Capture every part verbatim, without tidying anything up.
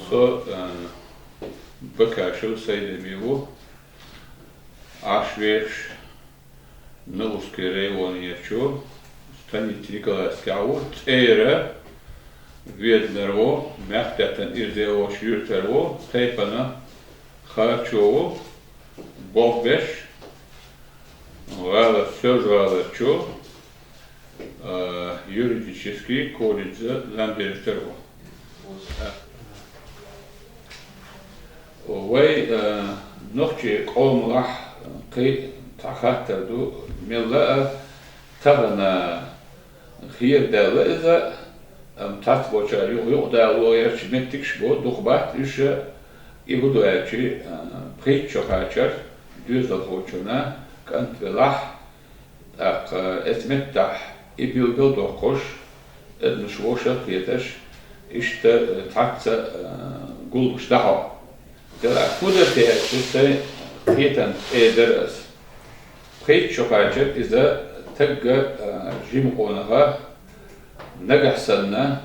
Со, э, Бакашев Сайдами ву, Ӏаш вехаш Новурский районерчу станица Николаевская ву, цӀера веданар ву, мехкдаьттан ирзе волчу юьртара ву, тайпана харчо ву, болх беш, гӀала, Соьлжа-ГӀаларчу, а, юридический колледжа замдиректор ву. Вай, а, нохчий къомалахь кхин цхьа хаттар ду, мелла а тахана херадаьлла иза, амма цхьацца болчара юкъ-юкъа далоярчу меттигаш бу, дукха бац уьш, и хӀун ду аьлча, а, пхийтта шо кхачар доьзалхочунна кӀант велахь, тӀаккха оцу меттехь и билгалдоккхуш, адамаш вовшах а кхеташ, иштта, э, цхьацца, э, гуллуш дӀахьо. Делахь хӀун дара те аьлча, сайн кхетам тӀе дара ас. Пхийтта шо кхачар иза тагга, э, жима къонаха, нагахь санна,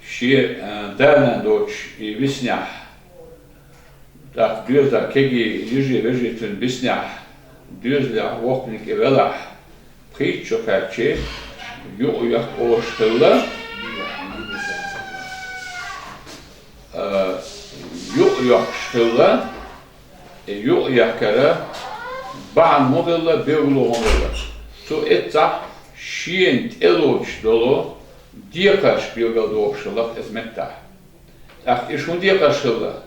шен, э, да-нана доцуш и виснехь, тӀаккха доьзал кегий йижи-вежарий цуьнан биснехь, доьзалехь воккханиг и велахь, пхийтта шо кхаьччи, юкъ-юккъе олуш хилла, а, юкъ-юккъеш хилла, и юкъ-юккъера бахьана хӀун хилла, билгало хӀун хилла. Цу эццахь шена тӀелоцуш долу декхарш билгалдохуш хилла иза меттахь. ТӀаккха и шун декхарш хилла.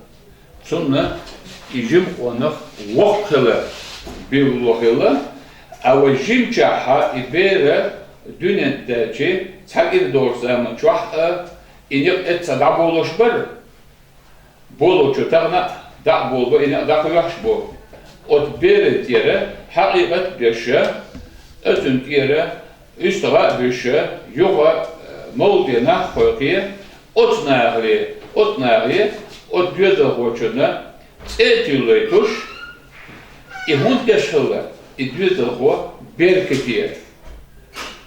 Цунна и жима къонах воккха хилар билгало хилла, а вай жимачохь и бер дуьнен тӀе даьлчи цхьа кӀира долчу заман чохь а и некъ эцца дӀаболуш бара. Болучо тахана а дӀа а болабо, и некъ дӀакхоьхьуш бу. Оцу беран тӀера хьакъикъат а беш, оцунна тӀера уьстагӀ а буьйш, юха, э, мовлиде нах а кхойкхий, оцу нахе, оцу нахе, оцу доьзалхочунна цӀе а тиллийтуш, и хӀунда деш хилла, и доьзалхо беркате,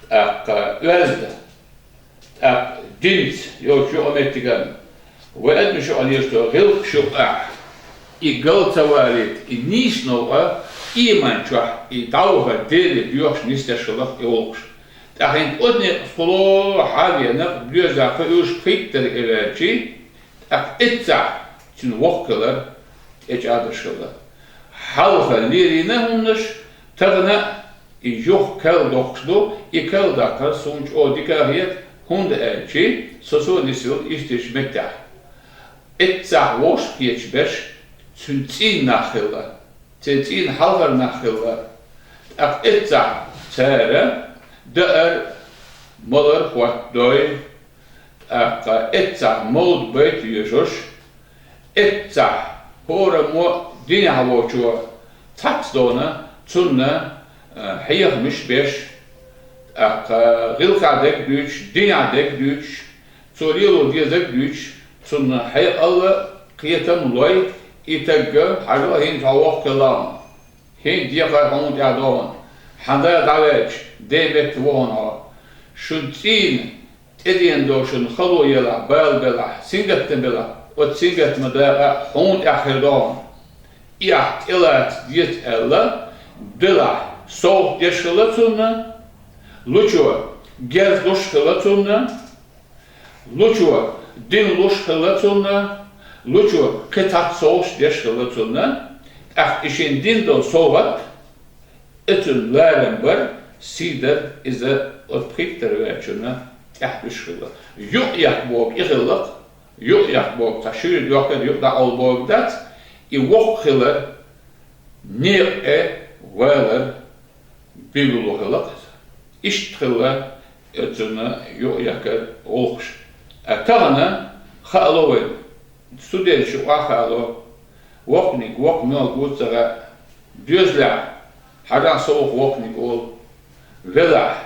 тӀаккха оьзда, тӀаккха динца йолчу юкъаметтиган. Вай адамаш юкъа лелаш долу гӀиллакхаш юкъахь, и гал ца валийта, и нийса новкъа ийман чохь и дӀавахар Деле доьхуш нисдеш хилла и гӀуллакхаш. ТӀаккха хӀинца оцу некъаца хӀума хьа а веана, доьзал кхуьуш пхийттара и ваьлчи, тӀаккха эццахь цуьнан воккха хилар тӀечӀагӀдеш хилла. Хьалха лелийна хӀуманаш тахана а и юха кал доккхуш ду, и кал даккхар суна чӀогӀа дика а хета, хӀунда аьлчи со, со нисвелла иштта меттехь. Эццахь вовшах кхеташ берш цуьнан цӀийнан нах хилла, цуьнан цӀийнан хьалхара нах хилла. ТӀаккха эццахь цара даар, малар хӀоттадой, тӀаккха эццахь мовлид байт йоьшуш, эццахь хӀораммо динехь волчо цхьацца дона цунна, а, хьехамаш беш, тӀаккха гӀиллакхехь дерг дуьйцуш, динехь дерг дуьйцуш, цо лело дезарг дуьйцуш, цунна хьекъал а, кхетам а лой, и тагга хьажал, хӀинца хьо воккха хилла хьуна. ХӀинца декхар хьуна тӀехь догӀу хьуна. Хьан да дӀаваьлча, ден метта ву хьуна хьо. Шун цӀийнан тӀедеана долу шун хало елахь, бала белахь, сингаттам белахь, оцу сингаттаман дакъа хьуна тӀехь хир догӀу хьуна. И ахь тӀелаца деза аьлла, делахь, совгӀат деш хилла цунна, лучо герз луш хилла цунна, лучо дин луш хилла цунна, лучо кхин цхьацца совгӀаташ деш хилла цунна, тӀаккха и шен дин долу совгӀат, оцунна ларам бар, сий дар иза оцу пхийттара ваьллачунна тӀехь буьсуш хилла. Юкъ-юккъе бохург и хилла-кх, юкъ-юккъе бохург цхьа шуьйра дохкар, юкъа дӀакъовла бохург дац, и воккха хилар некъе валар билгало хилла-кх иза. Иштта хилла оцунна юкъ-юккъера гӀуллакхаш. Ткъа тахана хаало вайна, студенташа охьахаало, воккханиг воккха мел ву ца хаьа, доьзалехь хьажахь, со ву-кх воккханиг олу, велахь,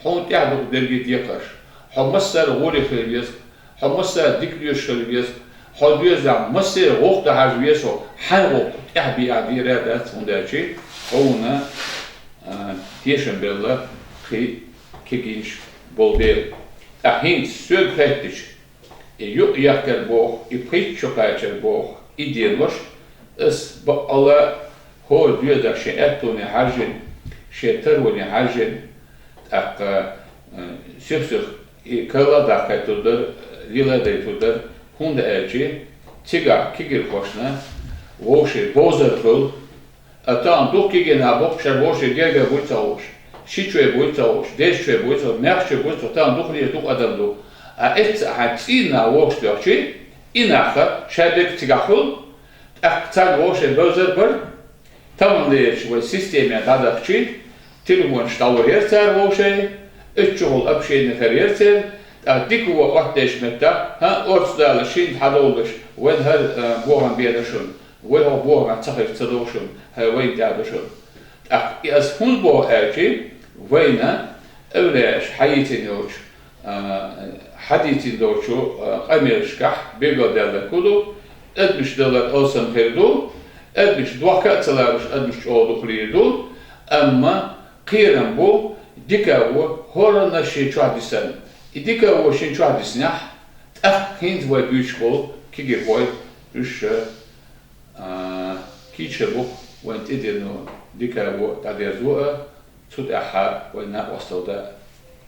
хьуна тӀехь ду-кх дерриге декхарш. Хьо массара а гӀоле хила веза-кх, хьо массара а дика доьшуш хила веза-кх, хьо доьзалехь массеран а гӀуллакх дан хьажа веза хьо, хьайн гӀуллакх тӀехь биа дийр а дац, хӀунда аьлча хьуна, а, тешам белла кхин кегийнаш болу дела. Ткъа хӀинца соьга хаьттича, И юкъ яхкар боху, и пхийтта чу кхачар боху, и денош, ас бакъала хӀора доьзал шен аьттоне хьаьжжина, шен тароне хьаьжжина, тӀаккха, э, сих-сих и карла даккхайтур дара, лела дайтур дара, хӀунда аьлча цигахь кегирхошна вовшийн бовзар хуьлу, а тахана дукха кегий нах бу-кх шаьш вовшийн герга буй ца хууш, шичой буй ца хууш, дешчой буй ца хууш, маьхчой буй ца хууш, тахана дукха лела дукха адам ду. А эцца хьан цӀийнан вовшах доьхчий, и нах шаьш берг цигахь хуьлу, тӀаккха царна вовшийн бовзар бар, таман лерча вай системе дӀадахчий, телефонаш дӀалур яра цара вовшийн, эццахула общение хир яра церан, тӀаккха дика вон оттадеш меттахь, хӀан, орцу Дала шина хьадовлуш, вайн хӀара, а, бохам бен шуна. Вай хӀокху бохамехь ца хезча ца догӀу шуна, хӀара вайна тӀехь ду шуна. ТӀаккха и ас хӀунда боху аьлча, вайна эвлаяаша хьайийцина йолчу, а, хьадийцина долчу, а, къамелашкахь билгалдаьлларг хӀун ду, адамаш далар алсам хир ду, адамаш дохка а ца лоруш, адамаш чӀогӀа дукха лийр ду, амма кхерам бу, дика а вон, хӀоранна шен чохь дисарна. И дика а вон шен чохь диснехь, тӀаккха хӀинца вай буьйцуш болу кегийрхой, уьш, а, кийча бу-кх вайн тӀедиллина дика а вон дӀадерзо а, цу тӀехь вайн накъосталла дан а.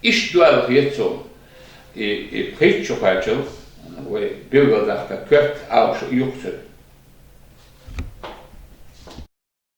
Иштта дойла хета суна, и, и пхийтта чу кхаччалц вай билгалдаккха коьрта Ӏалашо юкъа ца